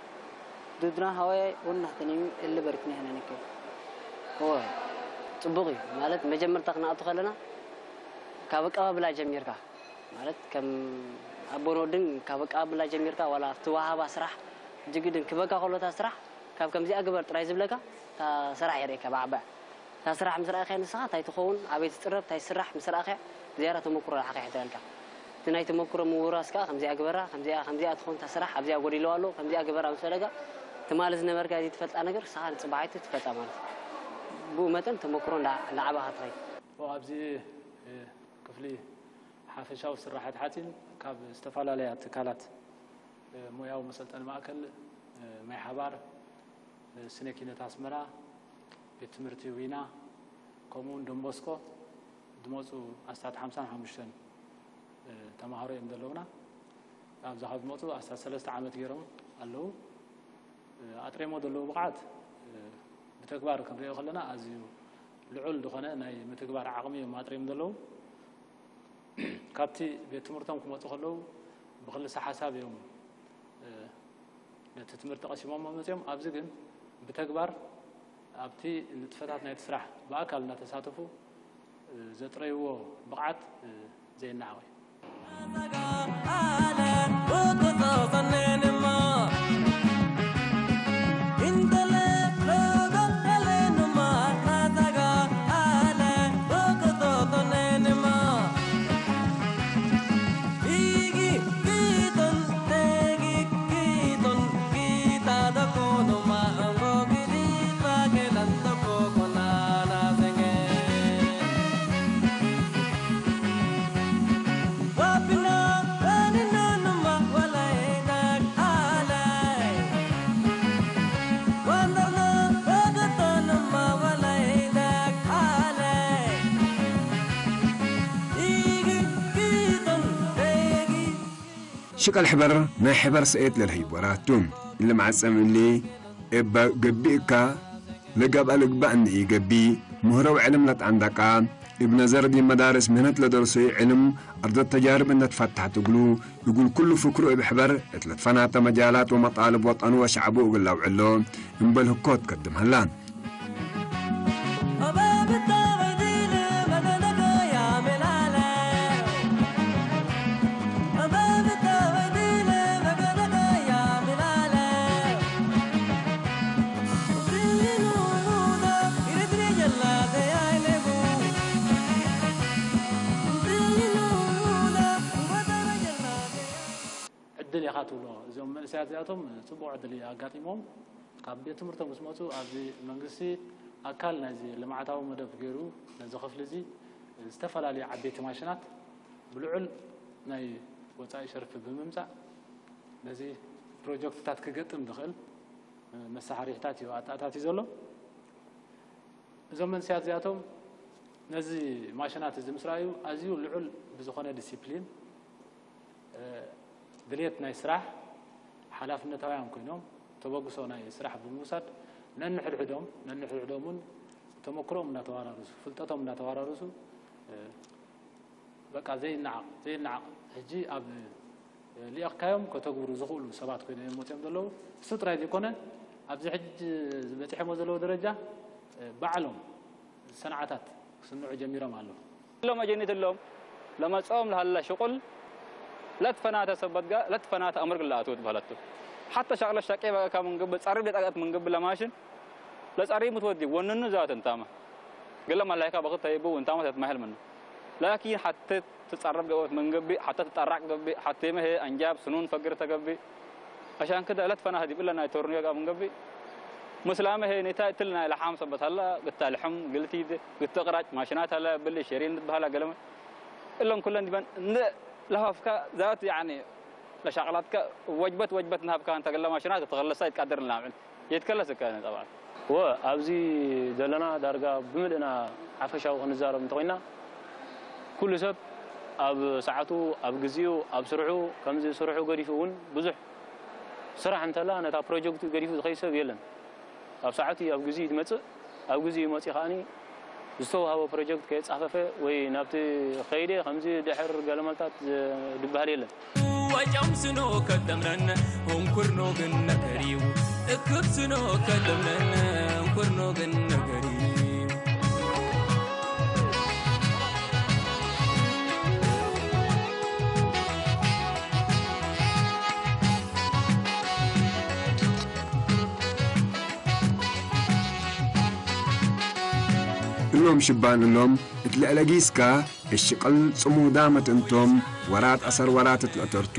ዱድና ሃዋይ ወናህተን እዩ እሊ በሪክና ኢና ንከ እወ ጽቡቕ እዩ ማለት መጀመርታ ክንኣቱ ከለና ካብ ኣቀባብላ ጀሚርካ ማለት ከም ኣቦን ወድን ካብ ኣቀባብላ ጀሚርካ ዋላ ኣብቲ ወሃባ ስራሕ ጅግድን ክበካ ከሎታ ስራሕ ካብ ከምዚኣ ግበር ጥራይ ዝብለካ እታ ስራሕ የርእየካ ብዓባያ እታ ስራሕ ምስ ረኣኻያ ንስኻ እንታይ ትኸውን ኣበይ ትጽረብ እንታይ ትስራሕ ምስ ረኣኻያ ዝያዳ ተመኩሮ ረኣኻ ይሕደረልካ እቲ ናይ ተመኩሮ ምውራስ ከኣ ከምዚኣ ግበራ ከምዚኣ ከምዚኣ ትኾን እታ ስራሕ ኣብዚኣ ጎዲልዋ ኣሎ ከምዚኣ ግበራ ምስ በለካ ትማሊ ዝነበርካ ዘይትፈልጣ ነገር ንስኻ ንጽባሒቱ ትፈልጣ ማለት እዩ ብኡ መጠን ተመኩሮ እንዳዓበኻ ትኸይድ ኣብዚ ክፍሊ ሓፈሻዊ ስራሓት ሓፂን ካብ ዝተፈላለያ ትካላት ሞያዊ መሰልጠኒ ማእከል ማይ ሓባር፣ ስነ ኪነት ኣስመራ፣ ቤት ትምህርቲ ዊና ከምኡ እውን ዶንቦስኮ ዝመፁ ኣስታት ሓምሳን ሓሙሽተን ተምሃሮ እዮም ዘለውና። ኣብዛ ካብ ዝመፁ ኣስታት ሰለስተ ዓመት ገይሮም ኣለዉ። ኣጥሬሞ ዘለዉ ብቕዓት ብተግባር ክንሪኦ ከለና ኣዝዩ ልዑል ዝኾነ ናይ ምትግባር ዓቕሚ እዮም ኣጥሪዮም ዘለዉ። ካብቲ ቤት ትምህርቶም ክመፁ ከለዉ ብክልሰ ሓሳብ እዮም ነቲ ትምህርቲ ቀሲሞሞ መፅዮም። ኣብዚ ግን ብተግባር ኣብቲ ንጥፈታት ናይቲ ስራሕ ብኣካል እናተሳተፉ ዘጥረይዎ ብቕዓት ዘየነዓቕ እዩ። ሽቀል ሕበር ናይ ሕበር ሰኤት ለልሀይ ወራቱ ልማዓት ጸምሊ እባ ገቢእካ ለጋብኣ ልግባእ ንኢ ገቢ ምህረው ዕልም ለጣንዳቃ እብ ነዘር ዲ መዳርስ ምህነት ለደርሶ ዕልም ኣርዶት ተጃርብ እነት ፈታሕ ትግሉ እጉል ኩሉ ፍክሩ እብ ሕበር እት ለትፈናተ መጃላት ወመጣልብ ወጠኑ ወሸዕቡ እግል ለውዕሎ እምበል ህኮት ከድም ሀላ። ዕድል ኢኻ ትብሎ እዞም መንእሰያት እዚኣቶም ፅቡቕ ዕድል እዩ ኣጋጢሞም ካብ ቤት ትምህርቶም ምስ መፁ ኣብዚ መንግስቲ ኣካል ናይዚ ልምዓታዊ መደብ ገይሩ ነዚ ክፍሊ እዚ ዝተፈላለዩ ዓበይቲ ማሽናት ብልዑል ናይ ወፃኢ ሸርፊ ብምምፃእ ነዚ ፕሮጀክትታት ክገጥም ዝኽእል መሳርሒታት እዩ ኣተኣታትዩ ዘሎ። እዞም መንእሰያት እዚኣቶም ነዚ ማሽናት እዚ ምስ ረኣዩ ኣዝዩ ልዑል ብዝኾነ ዲሲፕሊን ድልየት ናይ ስራሕ ሓላፍነታውያን ኮይኖም ተበግሶ ናይ ስራሕ ብምውሳድ ነንሕድሕዶም ነንሕድሕዶም እውን ተመክሮኦም እናተዋራርሱ ፍልጠቶም እናተዋራርሱ በቃ ዘይነዓቕ ዘይነዓቕ ሕጂ ኣብ ሊእኽካዮም ከተግብሩ ዝኽእሉ ሰባት ኮይኖም እዮም መፅኦም ዘለዉ። እሱ ጥራይ ዘይኮነ ኣብዚ ሕጂ በፂሖሞ ዘለዉ ደረጃ ባዕሎም ሰንዓታት ክስንዑ ጀሚሮም ኣለዉ። ሎም ኣጀኒት ሎም ለመፅኦም ለሃላ ሽቁል ለትፈናተ ሰበት ጋር ለትፈናተ ኣምር ግላ ኣትወት በሃለቱ ሓተ ሻቅለ ሻቄ በቃ ምንግብ ጸሪብ ለጣቀት ምንግብ ለማሽን ለጸሪብ ምትወዲ ወንኑ ዛት እንታማ ገለ ማላይካ በክት ተይቡ እንታማ ተትማህል ምኑ ላኪን ሓተ ትጸረብ ገበት ምንግብ ሓተ ትጠራቅ ገብ ሓተ መሄ ኣንጃብ ስኑን ፈግር ተገብ ኣሻን ክደ ለትፈና ህዲብ እለ ናይ ቶርኒዮ ጋር ምንግብ ምስላመ ሄ ኔታ እትል ናይ ለሓም ሰበት ሃላ ግታ ልሕም ግልቲ ግትቕራጭ ማሽናት ሃላ ብሊ ሸሪን ትበሃላ ገለመ እለን ኩለን ዲበን እንደ ለሃፍካ ዛት ያኒ ለሻቅላትካ ወጅበት ወጅበት ንሃብካ እንተ ገለ ማሽናት ተኸለሳ ይትቃደር ንላምዕል የትከለስ እካ ጠብዓ ወ ኣብዚ ዘለና ዳርጋ ብምልእና ሓፈሻዊ ክንዛረብ እንተኮይና ኩሉ ሰብ ኣብ ሰዓቱ ኣብ ግዚኡ ኣብ ስርሑ ከምዚ ስርሑ ገዲፉ እውን ብዙሕ ስራሕ እንተላ ነታ ፕሮጀክቱ ገዲፉ ዝኸይድ ሰብ የለን። ኣብ ሰዓቱ ኣብ ግዚኡ ትመጽእ ኣብ ግዚኡ መጺኡ ከዓኒ ዝተዋህቦ ፕሮጀክት ከየጻፈፈ ወይ ናብቲ ከይደ ከምዚ ድሕር ገለመልታት ድበሃል የለን። ወጨም ስኖ ከደምረን እንኩርኖ ግን ነገር እዩ። እክብ ስኖ ከደምረን እንኩርኖ ግን ነገር እዩ። እሎም ሽባን እሎም እትልዕለ ጊስካ እሽቕል ጽሙዳ መትእንቶም ወራት ኣሰር ወራት እትለእተርቱ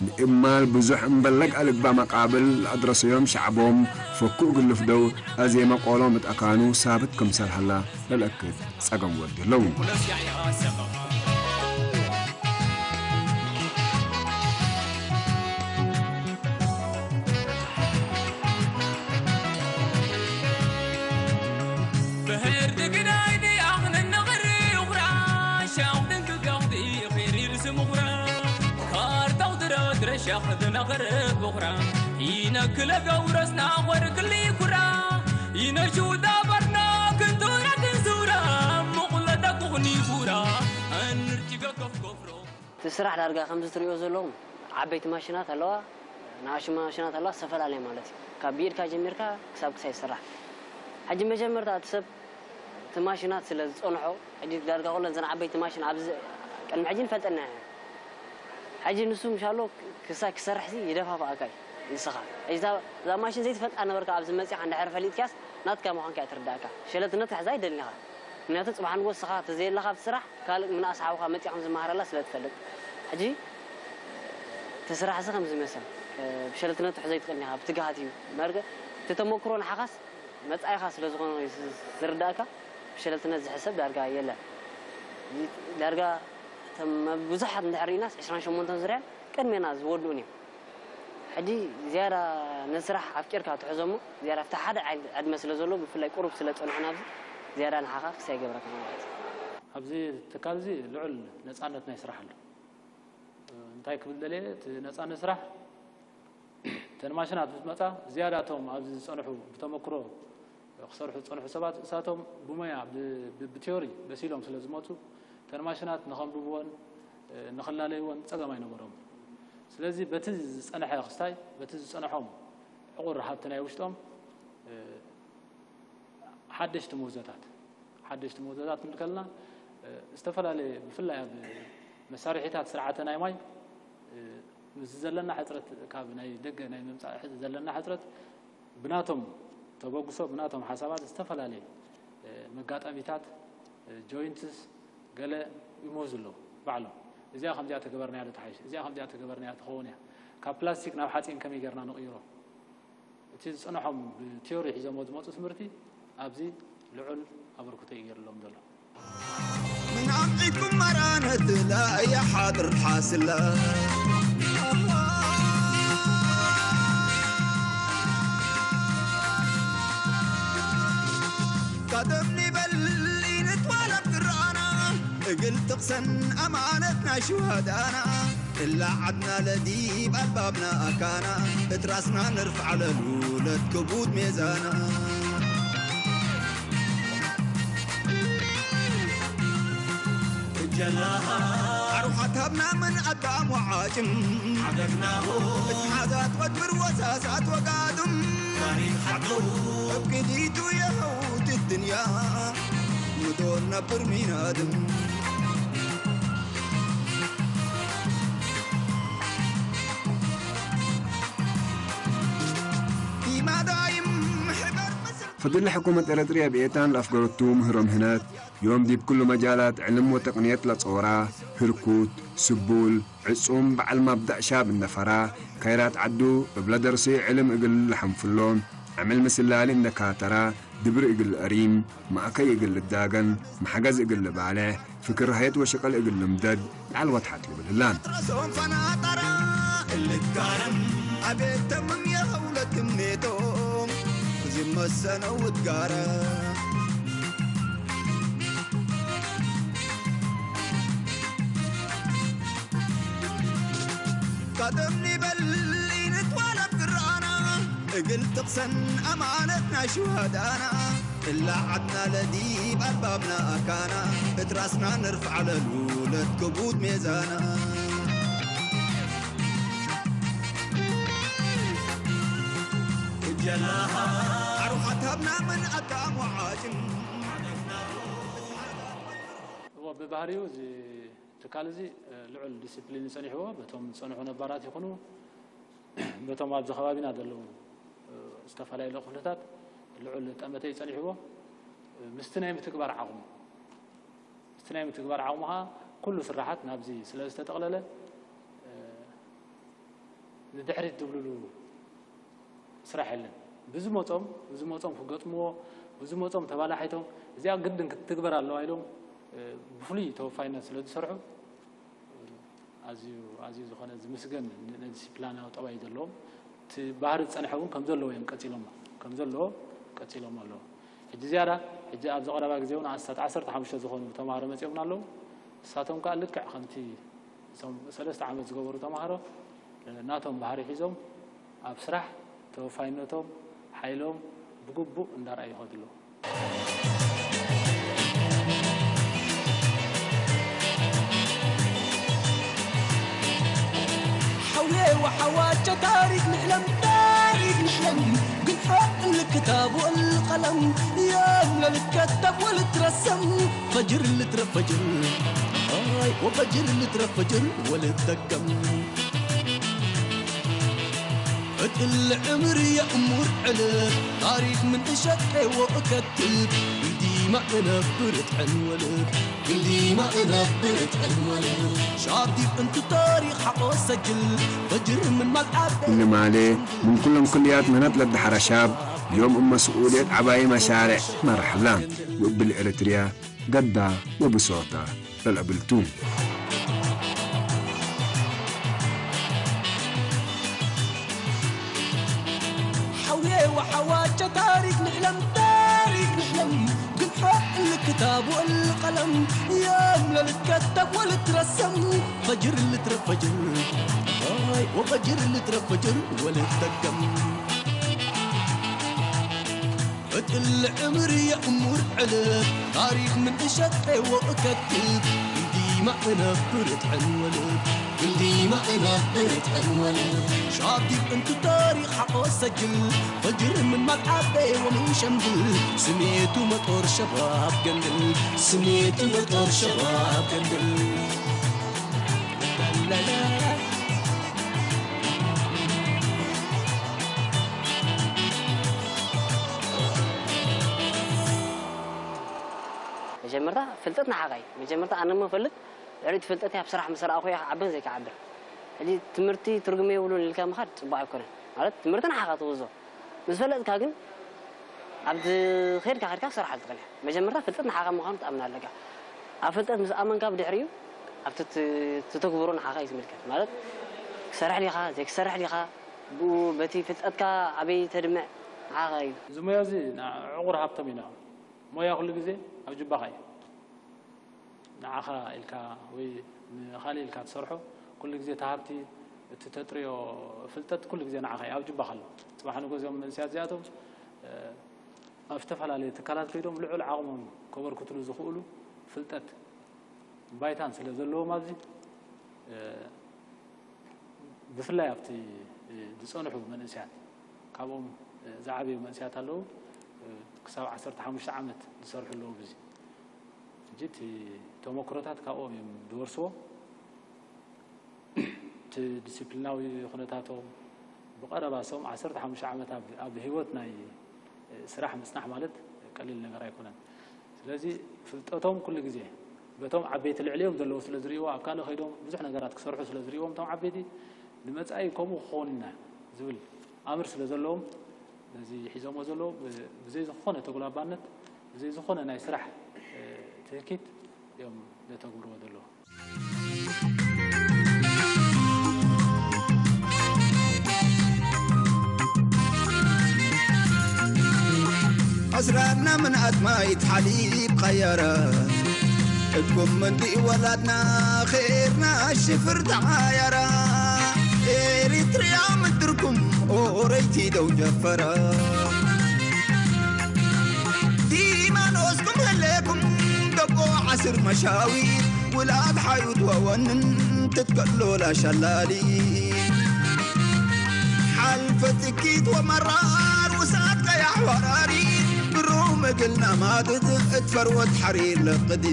ንእማል ብዙሕ እምበለግ ኣልግባ መቃብል ለኣድረሰዮም ሻዕቦም ፈኩእ ግልፍ ደው ኣዜመ ቆሎ ምጠካኑ ሳብት ክምሰል ሃላ ለለእክድ ጸገም ወዲ ኣለዉ። ብሕርዲ ግዳይ ድኣኽን ንኽሪ ይኹራ ሻኽድን ክጋኽዲ ኺሪር ስምኹራ ካርታው ድረድረ ሻኽድ ነኽር ብኹራ ይነክለ ገውረስና ኾር ክሊ ኩራ ይነሹ ዳበርና ክንቱራ ክንሱራ ምቑለ ደኩኽኒ ኩራ ኣንርጅገ ከፍከፍሮ እቲ ስራሕ ዳርጋ ከምዚ ትሪኦ ዘለኹም ዓበይቲ ማሽናት ኣለዋ፣ ንኣሽቱ ማሽናት ኣለዋ፣ ዝተፈላለየ ማለት እዩ። ካብ ብኢድካ ጀሚርካ ክሳብ ክሳይ ይስራሕ። ሕጂ መጀመርታ እቲ ሰብ እቲ ማሽናት ስለ ዝጸንሖ፣ ሕጂ ዳርጋ ኩለን እዘን ዓበይቲ ማሽን ኣብዚ ቅድሚ ሕጂ ንፈልጠን ኢና። ሕጂ ንሱ ምሻሎ ክሳይ ክሰርሕ ሲ ይደፋፍኣካ እዩ ንስኻ። ሕጂ እዛ እዛ ማሽን ዘይትፈልጣ ነበርካ ኣብዚ መጺኻ እንድሕር ፈሊጥካስ ናትካ ምዃንካ እያ ትርዳእካ። ሸለልትነት ክትሕዛ ኣይደልን ኢኻ። ምክንያቱ ጽባሕ ንግሆ ንስኻ ተዘየለኻ ኣብቲ ስራሕ ካልእ ምንኣስ ሓውኻ መጺኣ ከም ዝመሃረላ ስለ ትፈልጥ። ሕጂ እቲ ስራሕ እዚ ከም ዝመስል ብሸለልትነት ትሕዞ ኣይትኽእልን ኢኻ፣ ብትግሃት እዩ። እምበር እቲ ተመክሮ ንዓኻስ መጻኢኻ ስለ ዝኾነ ዝርዳእካ ብሸለልትነት ዝሕሰብ ዳርጋ የለን። ዳርጋ እቶም ብዙሓት እንድሕር ርኢናስ ዕስራን ሸሞንተን ዙርያን ቅድሜና ዝወድኡን እዮም። ሕጂ ዝያዳ ነዚ ስራሕ ኣፍቂርካ ትሕዞ እሞ ዝያዳ ኣብቲ ሓደ ዕድ- ዕድመ ስለ ዘሎ ብፍላይ ቁሩብ ስለ ጸንሑ ናብዚ ዝያዳ ንዓኻ ክሳይ ይገብረካ ማለት እዩ። ኣብዚ ትካል እዚ ልዑል ነጻነት ናይ ስራሕ ኣሎ። እንታይ ክብል ደልየ እቲ ነጻነት ስራሕ እተን ማሽናት ምስ መጻ ዝያዳ እቶም ኣብዚ ዝጸንሑ ብተመክሮ ክሰርሑ ዝጸንሑ ሰባት እሳቶም ብሞያ ብ- ብ- ብቲዮሪ በሲሎም ስለ ዝመጹ እተን ማሽናት ንኸንብብዎን ንኽላለይዎን ጸገም ኣይነበሮም። ስለዚ በቲ ዝጸንሐ ክስታይ በቲ ዝጸንሖም ዕቑር ሃብቲ ናይ ውሽጦም ሓደሽቲ ምህዞታት ሓደሽቲ ምህዞታት ክንብል ከለና ዝተፈላለየ ብፍላይ ኣብ መሳርሒታት ስርዓተ ናይ ማይ ምስ ዘለና ሕፅረት ካብ ናይ ደገ ናይ ምምፃእ ዘለና ሕፅረት ብናቶም ተበግሶ ብናቶም ሓሳባት ዝተፈላለየ መጋጠሚታት ጆይንትስ ገለ ይምህዙ ኣለዉ ባዕሎም እዚኣ ከምዚኣ ተገበርናያ ዶ ትሓይሽ እዚኣ ከምዚኣ ተገበርናያ ትኸውን እያ ካብ ፕላስቲክ ናብ ሓፂን ከመይ ጌርና ንቕይሮ እቲ ዝጸንሖም ብቲዮሪ ሒዞሞ ዝመጹ ትምህርቲ ኣብዚ ልዑል ኣበርክቶ እዩ ገይርሎም ዘሎ። ምን ኣምዒኩም መራነት ላእያ ሓድር ሓስላ ካደምኒ በል ኢንትዋላ ክረኣና እግል ትቕሰን ኣማነት ናይ ሽሃዳና እላ ዓድና ለዲብ ኣልባብና ኣካና እትራስና ንርፍዕ ለሉ ለትክቡት ሜዛና እጀላኻ ሓታብና ምን ኣዳም ወዓጭም ሓደግናሁ እትሓዛት ወድብር ወሳሳት ወጋድም ታሪክ ሓዱ እብክዲቱ የኸውት ድንያ ምዶር ነብር ሚናድም ዲማዳይም ሕበር መስል ፍድሊ ሕኩመት ኤረትርያ ብኤታን ለኣፍገረቱ ምህሮም ህነት ዮም ዲብ ክሉ መጃላት ዕልም ወተቅንየት ለጾራ፣ ህርኩት፣ ስቡል፣ ዕጹም በዓል ማብዳእ ሻብ እነፈራ፣ ካይራት ዓዱ እብለ ደርሲ ዕልም እግል ለሐንፍሎ፣ ዐምል ምስላሊ እነካተራ፣ ድብሪ እግል ለአሪም፣ ማእከይ እግል ልዳገን፣ መሕገዝ እግል ልባልሕ፣ ፍክር ራህየት ወሽቀል እግል ልምደድ፣ ላዕለወት ሓት ልብል ህላን። ረሶም ፈናጠራ እልጋረም ኣቤት ተምም የኸውለት ትምኔቶም ዝመሰነው እትጋረ ቀደም ሊበል ኢንትዋለብ ግርኣና እግል ትቕሰን ኣማነት ናይ ሽሃዳና እላ ዓድና ለዲብ ኣልባብና ኣካና እት ራስና ንርፍዕ ለሉ ለትክቡት ሜዛና እጀላኻ ኣሩሓት ሃብና ምን ኣዳም ወዓጭም እዎ ብባህሪኡ እዚ ትካል እዚ ልዑል ዲሲፕሊን እዩ ጸኒሕዎ። በቶም ዝጸንሑ ነባራት ይኹኑ በቶም ኣብዚ ከባቢና ዘለዉ ዝተፈላለዩ ክፍልታት ልዑል ጠመተ እዩ ጸኒሕዎ። ምስቲ ናይ ምትግባር ዓቕሙ ምስቲ ናይ ምትግባር ዓቕሙ ኸዓ ኩሉ ስራሓት ናብዚ ስለ ዝተጠቕለለ ንድሕሪት ዝብልሉ ስራሕ የለን። ብዝመጾም ብዝመጾም ክገጥምዎ ብዝመጾም ተባላሒቶም እዚኣ ግድን ክትትግበር ኣለዋ ኢሎም ብፍሉይ ተወፋይነት ስለ ዝሰርሑ ኣዝዩ ኣዝዩ ዝኾነ ዝምስገን ንዲሲፕሊናዊ ጠባይ ዘለዎም እቲ ባህሪ ዝጸንሐ እውን ከም ዘለዎ እዮም ቀጺሎም ከም ዘለዎ ቀጺሎም ኣለዉ። ሕጂ ዝያዳ ሕጂ ኣብዚ ቀረባ ግዜ እውን ኣስታት ዓሰርተ ሓሙሽተ ዝኾኑ ተማሃሮ መጺኦምና ኣለዉ። ንሳቶም ከኣ ልክዕ ከምቲ እዞም ሰለስተ ዓመት ዝገበሩ ተማሃሮ ናቶም ባህሪ ሒዞም ኣብ ስራሕ ተወፋይነቶም ሓይሎም ብግቡእ እንዳርኣዩ ይኸዱ ኣለዉ። حويه وحواجه تاريخ نحلم تاريخ نحلم قد حق الكتاب والقلم يوم للكتب والترسم فجر اللي ترى فجر هاي وفجر اللي ترى فجر ولتدقم እትል ዕምር የእሙር ዕልብ ታሪክ ምን እሸቀ ወእከትብ ግልዲማ እነብር እትዕን ወልብ ግልዲማ እነብር እትዕን ወልብ ሻዲብ እንቱ ታሪክ ሓቆ ሰጅል ፈጅር ምን ማልዓበ እኒ ማሌ ምን ኩሎም ክልያት ምህነት ለደሓረ ሻብ ዮም እመ ስኡልየት ዓባይ መሻርዕ መራሕላ ወእብል ኤረትርያ ገዳ ወብሶታ ለልአብልቱ። حويه وحواجه تاريخ نحلم تاريخ نحلم قد حق الكتاب والقلم يوم للكتب ولترسم فجر اللي ترى فجر هاي وفجر اللي ترى فجر ولتدقم እትል ዕምር የእሙር ዕልብ ታሪክ ምን እሸቀ ወእከትብ ግልዲማ እነብር እትዕን ወልብ ግልዲማ እነብር እትዕን ወልብ ሻዲብ እንቱ ታሪክ ሓቆ ሰጅል ፈጅር ምን ማልዓበ ወምን ሸምግል ስሜቱ መጦር ሸባብ ገንድል ስሜቱ መጦር ሸባብ ገንድል መጀመርታ ፍልጠት ንዓኻ እዩ። መጀመርታ ኣነ እሞ እፈልጥ ልዕሊ እቲ ፍልጠተይ ኣብ ስራሕ ምስ ረኣኹ እየ ክዓብን ዘይክዓብን። ሕጂ ትምህርቲ ትርጉም የብሉን ኢልካ ምኻድ ጽቡቕ ኣይኮነን። ማለት ትምህርቲ ንዓኻ ትውዞ። ምስ ፈለጥካ ግን ኣብቲ ኸድካ ኸድካ ክትሰርሓሉ ትኽእል ኢኻ። መጀመርታ ፍልጠት ንዓኻ ምዃኑ ትኣምን ኣለካ። ኣብ ፍልጠት ምስ ኣመንካ ብድሕሪኡ ኣብቲ ት- ትተግብሮ ንዓኻ እዩ ዝምልከት። ማለት ክትሰርሕ ዲኻ ዘይክትሰርሕ ዲኻ ብኡ በቲ ፍልጠትካ ኣበይ ተድምዕ ንዓኻ እዩ። እዚ ሞያ እዚ ዕቑር ሃብቶም ኢና። ሞያ ኩሉ ግዜ ኣብ ጅባኻ እዩ። ንዓኻ ኢልካ ወይ ንኻልእ ኢልካ ትሰርሖ ኩሉ ግዜ እቲ ሃብቲ እቲ ተጥርዮ ፍልጠት ኩሉ ግዜ ንዓኻ እዩ ኣብ ጅባኻ ኣሎ። ጽባሕ ንግሆ እዚኦም መንእሰያት እዚኣቶም ኣብ ዝተፈላለየ ትካላት ከይዶም ልዑል ዓቕሞም ከበርክትሉ ዝኽእሉ ፍልጠት ባይታን ስለ ዘለዎም ኣብዚ ብፍላይ ኣብቲ ዝጸንሑ መንእሰያት፣ ካብኦም ዝዓበዩ መንእሰያት ኣለዉ፣ ክሳብ ዓሰርተ ሓሙሽተ ዓመት ዝሰርሑ ኣለዉ። ብዚ ሕጂ እቲ ተመክሮታት ካብኦም እዮም ዝወርስዎ። እቲ ዲሲፕሊናዊ ኩነታቶም ብቐረባ እሶም ዓሰርተ ሓሙሽተ ዓመት ኣብ ኣብ ህይወት ናይ ስራሕ ምጽናሕ ማለት ቀሊል ነገር ኣይኮነን። ስለዚ ፍልጠቶም ኩሉ ግዜ በቶም ዓበይቲ ልዕሊኦም ዘለዉ ስለ ዝርእይዎ፣ ኣብ ካልእ ከይዶም ብዙሕ ነገራት ክሰርሑ ስለ ዝርእይዎም፣ እቶም ዓበይቲ ንመጻኢ ከምኡ ክኸውን ኢና ዝብል ኣምር ስለ ዘለዎም፣ ነዚ ሒዞሞ ዘለዉ ብ- ብዘይ ዝኾነ ተጉላባነት፣ ብዘይ ዝኾነ ናይ ስራሕ ትህኪት እዮም ዘተግብርዎ ዘለዉ። ኣስራርና ምን ኣጥማይት ሓሊብ ቐየረ። እኩም ምንዲ ወላድና ኼርና ሽፍር ተዓያራ። ኤሪትርያ ምድርኩም ኦረይቲ ደው ጀፈረ። ዲማኖስኩም ህሌኩም ደቆ ዓስር መሻዊት ውላድ ሓዩት ወወንን ትትከሎ ላሸላሊ። ሓልፈ ትኪት ወመራር ውሳት ቀያሕ ወራሪ ብሩም እግልና ማትት እትፈርወት ሓሪር ለቅዲ።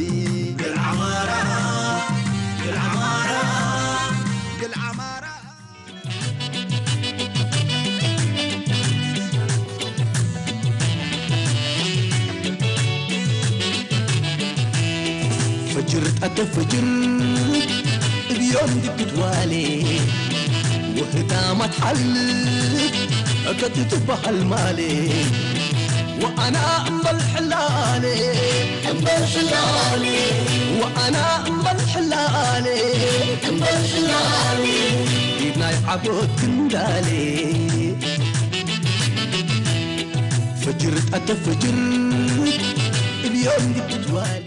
ግል ዓማራ፣ ግል ዓማራ፣ ግል ዓማራ። ፈጅር ጣተ ፈጅር እብዮም ድግት ዋሌ ወህዳማት ሓልፍ እከትትበሃል ማሌ ወኣና እምበል ሕላሌ እምበል ሕላሌ ወኣና እምበል ሕላሌ እምበል ሕላሌ ኢድናይ ዓቦት ክንዳሌ ፈጅር ጣተ ፈጅር እብዮም ድግት ዋሌ